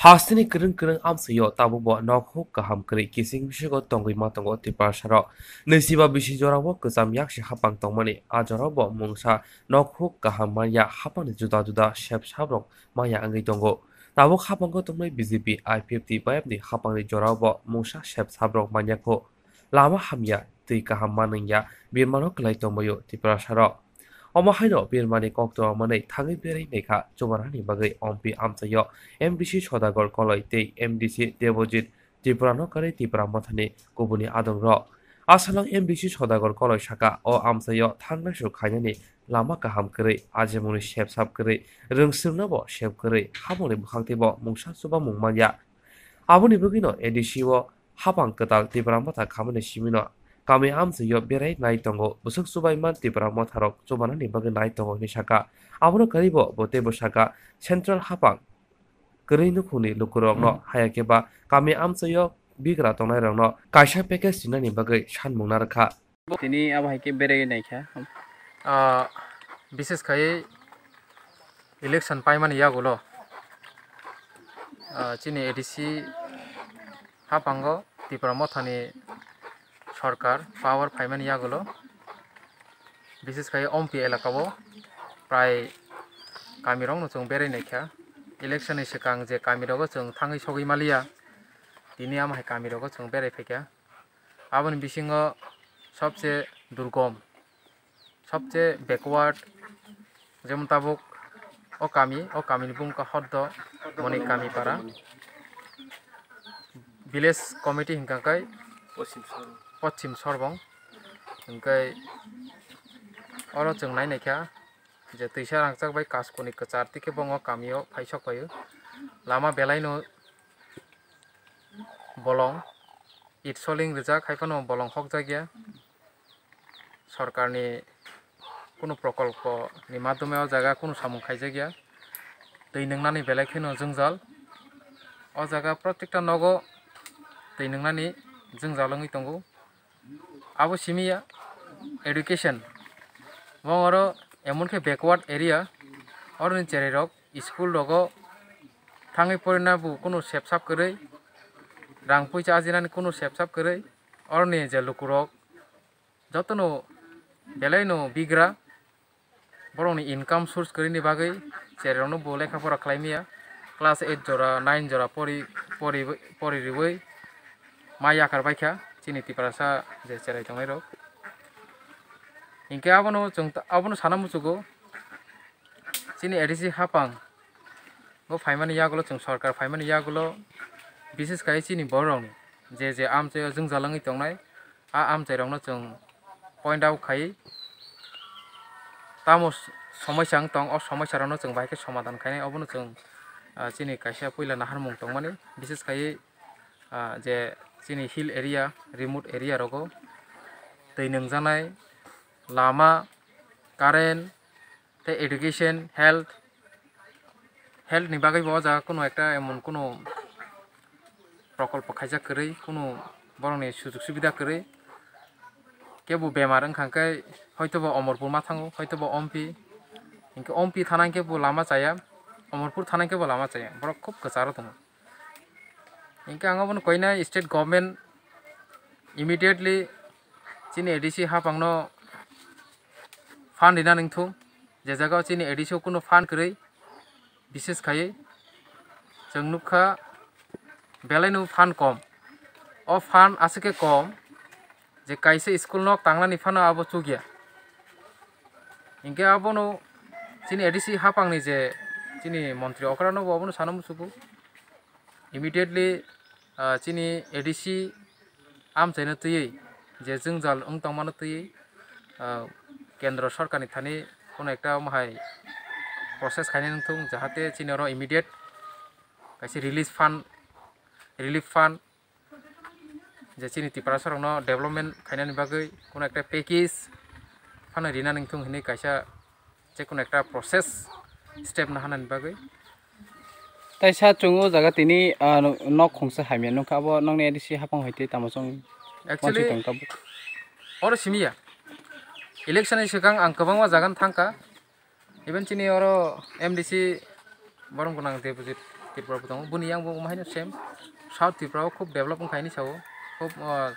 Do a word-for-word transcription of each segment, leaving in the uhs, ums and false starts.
Hasteni kwrwng kwrwng amchaio tabukbo nokhuk kaham kwrwi kising bisingo tongwi ma tongo Tiprasarok. Nwichiba bisi jorao kwcham yaksi hapang tongmani, a jorao bo mungsa nokhuk kaham manya hapangni juda juda sep sabrok manya wngwi tongo. Tabuk hapango tongnai B J P, I P F T, Y F ni hapangni jorao bo mungsa sep sabrok manya kho. Lama hamya, twi kaham manwngya, birmano kwlai tongbaio Tiprasarok. Omo haino birmani koktwma manwi thangwi berwi naikha chubanani bagwi ompi amchaio M D C Sodagar Koloi tei M D C Debojit Tripurano kwrwi Tipra Mothani kubuni adongrok. Asalang M D C Sodagar Koloi saka o amchaio thangnaisu khainani lama kaham kwrwi, ajimungni sep sap kwrwi, rwngswrwngno bo sep kwrwi, habongni bwkhak teibo mungsa chubamung manya. Aboni bagwino A D C o hapang kwtal Tipra Motha khamani simino kami amchaio berai nai tongo, bwswk chubaiman Tipra Motharok chubanani bagwi nai tongo hinwi saka. Abono kwrwibo bo teibo saka, central hapang kwrwi nukhungni lukurokno, haya khe ba kami amchaio bigra tongnairokno kaisa package rinani bagwi sanmung narwkha. Tini abo hai khe berai naikha. Ah, bises khai election paimani yagulo, ah, chini A D C haphango Tipra Mothani sorkar power phaimani yagulo, bises khai ompi elakao prai kamirokno chwng berai naikha. Election ni swkang je kamirogo chwng thangwi sogwi maliya, tini amo hai kamirogo chwng berai phaikha. Aboni bisingo sobse durgom, sobse backward, jemon tabuk o kami, o kamini bumung kha Hoddo Moni Kami Para. Village committee hinkha khe Poschim Sorbong. Hinkhe oro chwng nai naikha je twisa rangchak bai kaskuni kwchar tei khe bo o kamio phai sok phaio. Lama belaino bolong, it soling rijak, hai phano bolong hokjak ya. Sorkarni kunu prokolpo ni madhyome o jaga kunu samung khaijak ya. Twi nwngnani belai kheno jwngjal. O jaga protekta nogo twi nwngnani jwngjal wngwi tongo. Abo simi ya education. Bo oro emon khe backward area, oroni cherai rok school rogo thangwi porina bo kunu sep sap kwrwi, rang puisa ajinani kunu sep sap kwrwi, oroni je lukurok jotono belaino bigra, borokni income source kwrwini bagwi cherai rokno bo lekha pora khlai maya, class eight jora, nine jora pori, pori, pori riwi ma yakar baikha chini Tiprasa je cherai tongnai rok. Hinkhe abono chwng, abono sana muchugo, chini A D C hapang bo phaimani yagulo, chwng sorkar phaimani yagulo, bises khai chini bororokni je je amchaio jwngjal wngwi tongnai, a amchairokno chwng point out khai tamo s-, somoisa wng tong, o somoisarokno chwng bahai khe somadan khainai, obono chwng, ah, chini kaisa puila naharmung tongmani, bises khai, ah, je chini hill area, remote area rogo twi nwngjaknai, lama, current, tei education, health, health ni bagwi bo o jaga kunu ekta emon kunu prokolpo khaijak kwrwi, kunu borokni sujug subida kwrwi. Kebo bemar wngkha khe hoitobo Omorpur ma thango, hoitobo Ompi, hinkhe Ompi thana hinkhe bo lama chaya, Omorpur thana hinkhe bo lama chaya, borok khub kwcharo tongo. Hinkhe ang abono koinai state government immediately chini A D C hapangno fund rina nangthung, je jaga o chini A D C o kunu fund kwrwi, bises khai chwng nukha belaino fund kom. O fund aswk khe kom je kaisa school nok tangnani phano abo chukya. Hinkhe abono chini A D C hapangni je chini montri okrano bo abono sana muchugo. Immediately, ah, chini A D C amchaino twiwi je jwngjal wng tongmano twiwi, ah, kendro sorkarni thani kono ekta omo hai process khainai wngthung, jahate chini oro immediate kaisa release fund, relief fund, je chini Tiprasarokno development khainani bagwi kono ekta package phano rina nangthung hinwi kaisa je kono ekta process step naharnani bagwi. Taisa chwng o jaga tini, ah, nok khungsa hamya nukha, abo nokni A D C hapang hai tei tamo chwng actually wansuk tong tabuk. Oro simi ya. Election ni swkang ang kwbangma jaga no thangkha. Even chini oro M D C borok gwnang deposit Tripura bo tongo, boni yang bo omo haino same. South Tripura o khub develop wngkha hinwi sao, khub, o,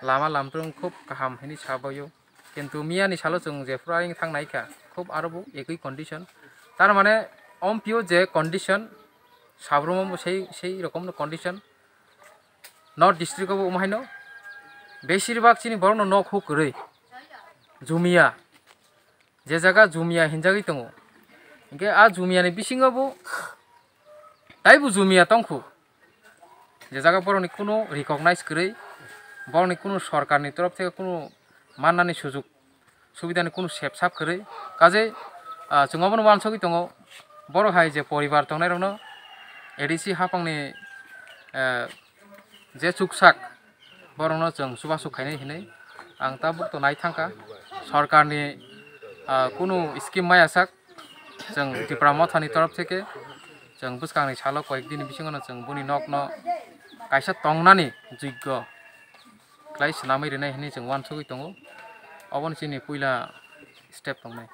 lama lamtwng khub kaham hinwi sabaio. Kintu miyani salo chwng jephru ayang thang naikha, khub aro bo ekoi condition. Tar mane ompio je condition, Sabromo bo sei, sei rokomno condition. North district o bo omo haino beshirbak chini borokno nok huk kwrwi, jumia, je jaga jumia hinjagwi tongo, hinkhe a jumiani bisingo bo taibo jumia tongkhu, je jaga borokni kunu recognize kwrwi, borokni kunu sorkarni torof theke kunu mannani sujuk subidani kunu sepsap kwrwi. Kaje, ah, chwng obono uansugwi tongo, borok hai je poribar tongnairokno A D C hapangni, eh, je chuksak, borokno chwng chubachu khainai hinwi ang tabuk to nai thangkha. Sorkarni, ah, kunu scheme maya sak, chwng Tipra Mothani torof theke chwng bwskangni salo koyek dini bisingono chwng boni nokno kaisa tongnani joggo khlai swnamwi rwnai hinwi chwng uansugwi tongo. Obono chini puila step tongnai.